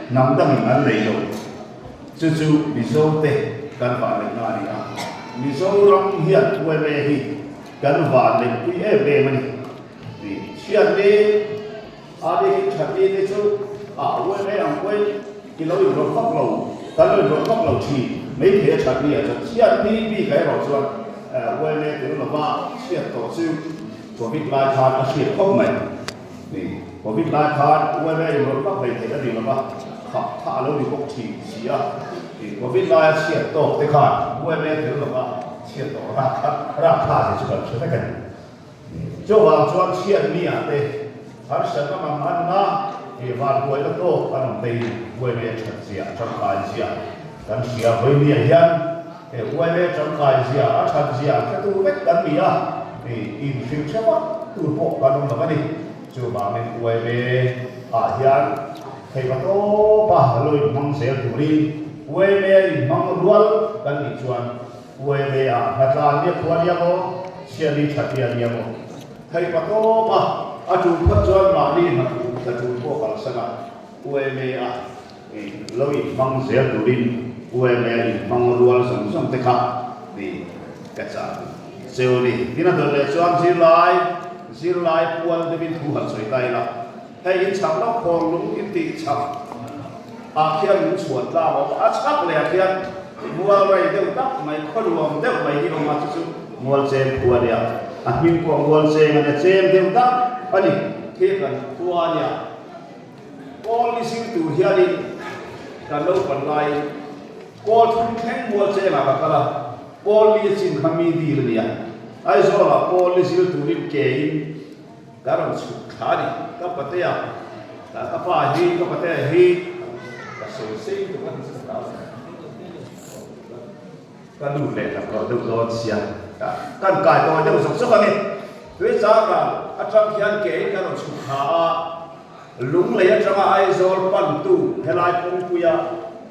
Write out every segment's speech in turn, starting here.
hnam dangin an nei lo. Chu chu Mizote kan vanneihna a ni a. Mizoram hian yma hi kan vanneihpui em em a ni. Chhiatni, Adi thatni te chu a yma ang pawhin i lo inrawlh vak lo, kan lo inrawlh vak lo thin. Maithei a thatni ah chuan chhiatni bikah erawh chuan yma tel lova chhiat tawh chu Covid lai khan a hriat khawp mai. Covid lai khan yma inrawlh vak hlei theih a ni lova, khap tha a lo ni bawk thin si a. Covid laia chhiat tawk te khan yma tel lova chhiat tawh rapthlak zia chu kan hre vek a ni. Chuvang chuan chhiatni-ah te harsatna mang anna tih vanbuaina tawk an awm tei uaime that zia a tangkai zia kan hria. Vawinia hian he uaime tangkai zia a that zia an hretu vek kan ni a, inhrilh hre vak tur pawh kan awm lo a ni. Chuvangin uaime ah hian theihna tawpa lo inhmang zel turin uaime a inhmang rual kan nih chuan Uaime ah hlatlan nia khua nia maw, chhiatni that nia nia maw. Thei pa tawp a, a tul phawt chuan mahni hna hna tul pawh kalsan a, uaime a lo inhmang zel turin uaime a inhmang rual zawng zawng te kha ni ka chah cheu ni. Tin a dawt leh chuan zirlai zirlai pual deuhin thu han sawi ta ila, hei in chhak lawk khawng lung in tih chhak ah khian lung chhuan tlang a awm a, a chhak leh ah khian Mual rei deuh tak mai, khaw nuam deuh mai hi awm a, chu chu Mual Cheng khua a nia. A hming pawh Mual Cheng a nia, cheng deuh tak a ni. Khi kan khua a nia. Kawl ni zir tur hianin kan lo pan laiin kawl thum thleng Mual Chengah ka kal a, kawl ni a chin kha mi dil a nia. Aizawlah kawl ni zir turin kein ka rawn chhuk thla a ni. Ka patea, ka pa hi, ka patea hi ka sawi sei tuk a ni chu ka hlau hle. Ka nu leh tak loh deuh dawn sia, kan kai tawi deuh zawk zawk a ni. Tui chang ral atang hian kein ka rawn chhuk thla a, Lunglei atanga Aizawl pantu helai kawngpuia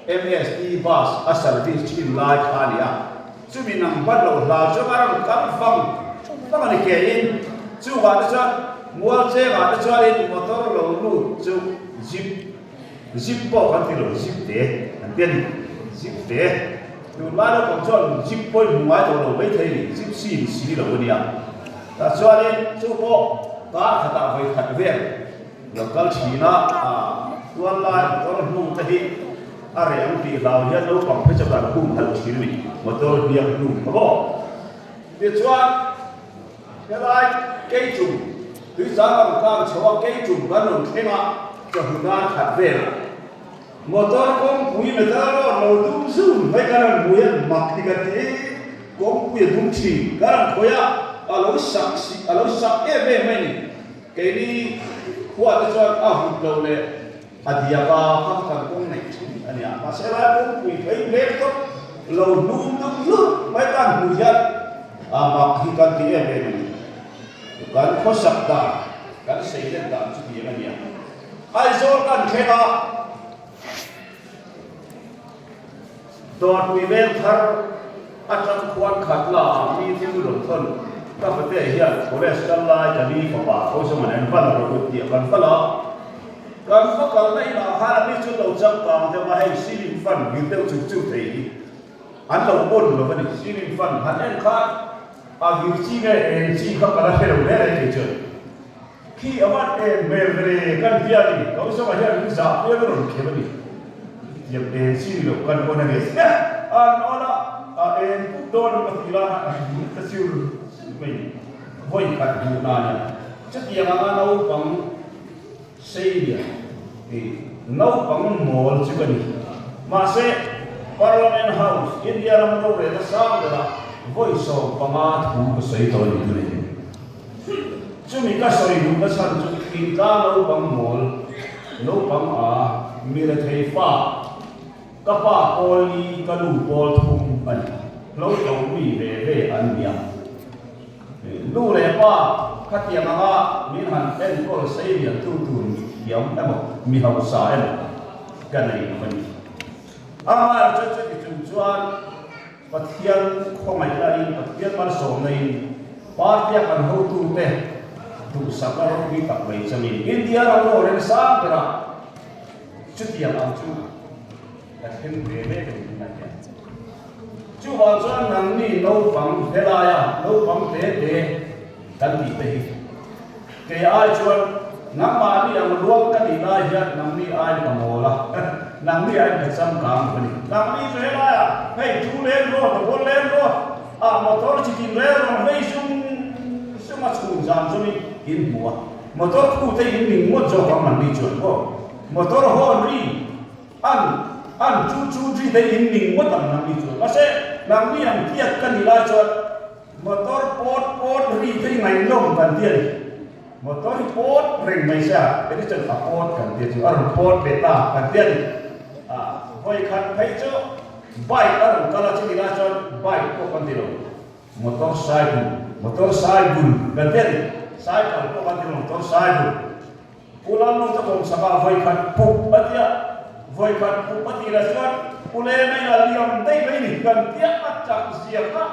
MST bus a service thin lai kha a ni a. Chumi nang hman loh hla chu a rawn kal vang vang a ni kein chungah te chuan mual chengah te chuanin motor lo lut chu zip zip pawh kan ti lo zip te an ti a ni zip te tunlai naupang chuan zip pawhin hmu ngai tawh lo maithei a ni zip si ni si lo a nia tah chuanin chu pawh kar khatah vawi khat vel lo kal thin a tuanlai motor hnu te hi A reh ang tih hlau hian naupang phei chu kan hum halh thin a ni, motor hniam hnu kha maw? Tichuan, helai keichum, tuichang ang kang chho a keichum kan rawn thleng a, chawhnu dar khat velah motor kawngpui metal rawn lo dum zun mai kan rawn hmu hian mak hi kan ti, kawngpui a dum thin kan rawn khawih a, a lo sak si, a lo sak em em mai a ni. Keini khuate chuan a hut loh leh A diak a, kha kha kan kawng neih thin a nia. Mahse lai kawngpui phei mek tawp lo hnum deuh hlut mai kan hmuh hian a mak hi kan ti em em a ni. Kan khawsak dan, kan seilen dan chu tiang a nia. Aizawl kan thleng a, Dawrpui veng thar atang khuan khat la ah mi thil rawn thawn ka fate hian college kal lai ka ni fapa ko zawng an en val rawh u tih a kan val a, kan va kalna inah khan a mi chu lo changkang deuh a, hei ceiling fan vir deuh chuk chuk thei hi an lo on lo a ni, ceiling fan han en khan a vir chi nge eng chi kha ka la hre lo hle reng kei chuan. Khi a van em hmel ve kan tia a ni, ko zawngah hian min zah piang a rawn khem a ni. Tiang eng chi ni lo kan awn a ni. An awn a, a eng pup dawn a ti la, ka siur mai vawi khat duh na a nia. Chutiang anga naupang sei lian i naupang mawl chu ka ni. Mahse, Parliament House, India ram rorelna sang berah vawi 15 thu ka sawi tawh a ni tunah hian. Chumi ka sawi duhna chhan chu thingtlang naupang mawl, naupang a, mi rethei fa, ka pa pawl li, ka nu pawl thum a ni. Hlo to mi ve ve an ni a. Nu leh pa khatiang anga min han enkawl sei lian tu tur mi thiam emaw, mi hausa emaw ka nei lo a ni. Amaherawhchu chuti chung chuan Pathian khawngaihna in, Pathian malsawmna in, party a kan hotute duhsak a ropui tak mai changin India ram rorel sang berah Chutiang ang chu ka thleng ve mek a ni tunah hian. Chuvang chuan nangni naupang helaia naupang te te kan tih te hi kei ai chuan nangmahni ang rual ka nih lai hian nangni aiin ka mawl a, nangni aiin ka changkang lo a ni. Nangni chu helaia hei thu leng rawt, motor leng rawt, ah motor chi tin reng rawn vei sung sung a chhun zan zawmin in hmu a, motor khu te in ning ngawt zawk ang nangni chuan maw? Motor horn ri an an chu chu ri te in ning ngawt ang nangni chuan. Mahse nangni ang tiat ka nih lai chuan Motor pawt pawt ri te hi ngaihnawm kan ti a ni. Motor hi pawt reng mai se a, heti chuan a pawt kan tia chu a rawn pawt leh ta kan ti a ni. Ah, vawi khat phei chu bike a rawn kal a, chumi lai chuan bike pawh kan ti lo, motor cycle, motor cycle kan ti a ni. Cycle pawh kan ti lo, motor cycle. Pu Lalnu te kawmsakah vawi khat pup a tia, vawi khat pup a tih lah chuan Pu Lema in a liam daih mai ni kan tia a chak zia kha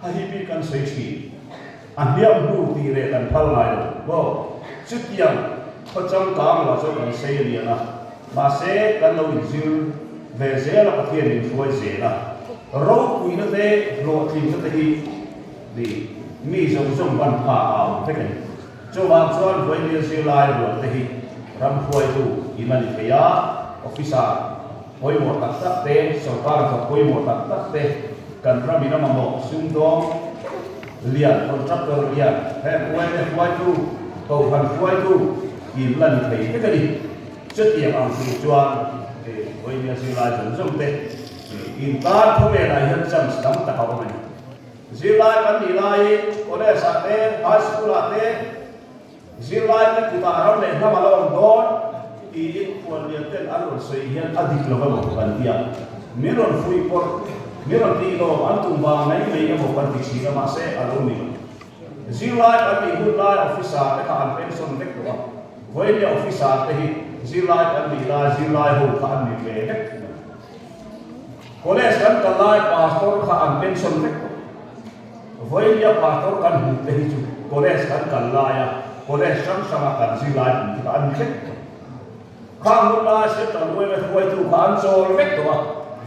a hi bik kan sawi thin. A hniam hnu tih leh kan phal ngai lo maw? Chutiang khaw changkang lah chuan kan sei a lian a, mahse kan lo inzir ve zel a Pathian min hruai zel a, ropuina te hlawhtlinna te hi mi mi zawng zawng ban phak a awm vek a ni. Chuvang chuan Vawinia zirlai rual te hi ram hruaitu in a ni thei a, officer pawimawh tak tak te, sorkar hnathawk pawimawh tak tak te, kan ram in a mamawh sumdawng lian, contractor lian, heng yma hruaitu, kohhran hruaitu in la ni thei vek a ni. Chutiang ang tur chuan Vawinia zirlai zawng zawng te in tan khawvelah hian chance tam tak a awm a ni. Zirlai kan nih laiin college ah te, high school ah te zirlai te kutah ram leh hnam a la awm dawn tiin khuallian ten an rawn sawi hian a dik lo emaw kan ti a, min rawn fuih pawrh, min rawn tih lawm an tum vang mai mai emaw kan ti thin a mahse a lo ni lo. Zirlai kan nih hun lai officer te kha an pension vek tawh a, vawinia officer te hi zirlai kan nih lai zirlai ho kha an ni ve vek thung a ni. College kan kal lai pastor kha an pension vek tawh. Vawinia pastor kan hmuh te hi chu college kan kal laia college hrang hranga kan zirlai pui te kha an ni vek tawh. Khang hun laia Central yma hruaitu kha an chawl vek tawh a,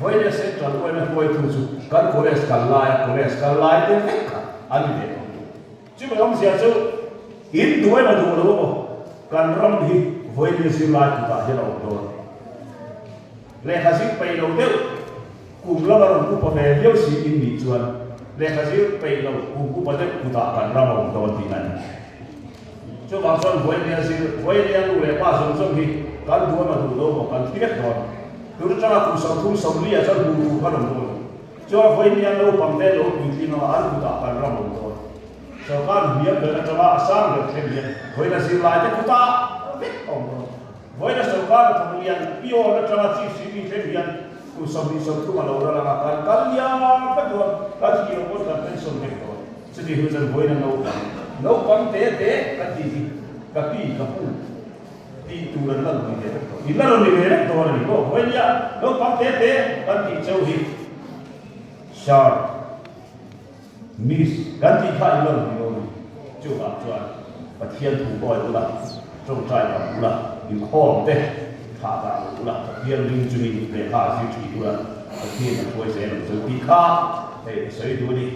vawinia Central yma hruaitu chu kan college kal laia college kal lai te vek kha an ni ve tawh. Chumi awmzia chu in duh emaw duh lo emaw kan ram hi vawinia zirlai kutah hian a awm dawn. Lehkha zir peih lo deuh kum lama rawn upa ve viau si in nih chuan lehkha zir peih lo kum upa deuh kutah kan ram a awm dawn tihna a ni. Chuvang chuan Vawinia zir, Vawinia nu leh pa zawng zawng hi kan duh emaw duh lo emaw kan thi vek dawn. Tun atanga kum 30 40 ah chuan hmuh tur kan awm dawn. Chuan Vawinia naupang te lo puitling anga an kutah kan ram a awm dawn. Sorkar hniam ber atanga a sang ber thleng hian Vawinia zirlai te kutah vek a awm dawn. Vawiina sorkar a thawk lian piawn atanga Chief Secretary thleng hian kum 20 30 a lo ral anga kan kal liam vek dawn, kan thih loh pawn kan pension vek dawn. Chuti hnu chuan vawiina naupang, naupang te te kan tih hi ka pi, ka pu tih tur an la rawn ni ve vek dawn. In la rawn ni ve vek dawn a ni maw? Vawiinia naupang te te kan tih cheu hi Sir. Miss, kan tih kha in lo ni dawn a ni. Chuvang chuan Pathian thu pawi ula, tawngtai tam ula, inkhawm te thlah dah lo ula, Pathian ring chungin lehkha a zir thin ula, Pathian a hruai zel ang chu tih kha hei ka sawi duh a ni.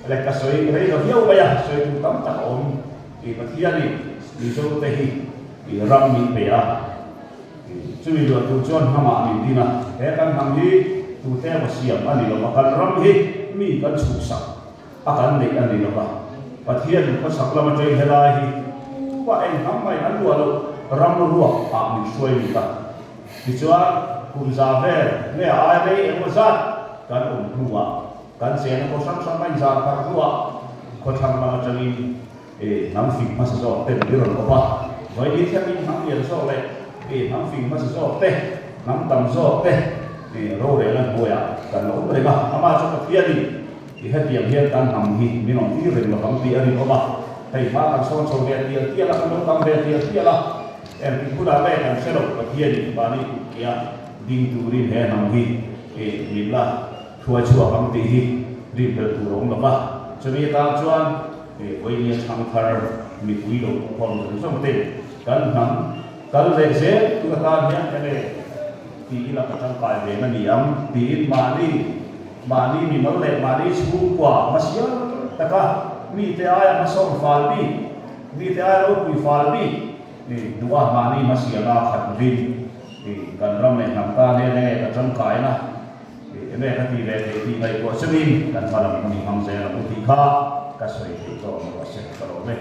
Le ka sawi rei lo viau mai a, sawi tur tam tak a awm tih Pathianin Mizo te hi ram min pe a. Chumi luah tur chuan hnamah min din a, he kan hnam hi tute emaw siam a ni lo va, kan ram hi mi kan chhuhsak a kan neih a ni lo va, Pathian khawchhak lama ṭei helai hi tupa eng hnam mai an luah loh ram ruak ah min hruai lut a. Tichuan, kum za vel nge a ai rei emaw zat kan awm hnuah kan chena khaw hrang hrang a inzar thar hnuah khawthlang lam aṭangin I hnam fing hmasa zawk te min rawn awp a, vawiin thlengin hnam lian zawk leh i hnam fing hmasa zawk te, hnam tam zawk te i rorelna hnuaiah kan la awm reng a. Amah chu Pathianin i hetiang hian kan hnam hi min awm tir reng lovang tih a rinawm a, hei hma kan sawn chho ve tial tial a, kan lo tam ve tial tial a, engtik hunah nge kan hre lo, Pathianin mahni kutkia ding turin he hnam hi i min la hruai chhuak ang tih hi rinhlelh tur a awm lo va, chumi atan chuan He Vawinia Thangthar mipui lo pawh huam zawng zawng te kan hnam kal leh zel tur atan hian enge? Ti ila ka tangkai ve na ni ang tiin mahni mahni mimal leh mahni chhungkua hmasial taka mite aia hmasawn fal bik, mite aia ropui fal bik duh a mahni hmasiala khat lovin kan ram leh hnam tan hian enge ka tangkaina enge ka ti ve theih tih ngaihtuah chungin kan hma lam hun i hmang zel ang u tih kha ka sawi theih tawh ang rawh se ka lawm e.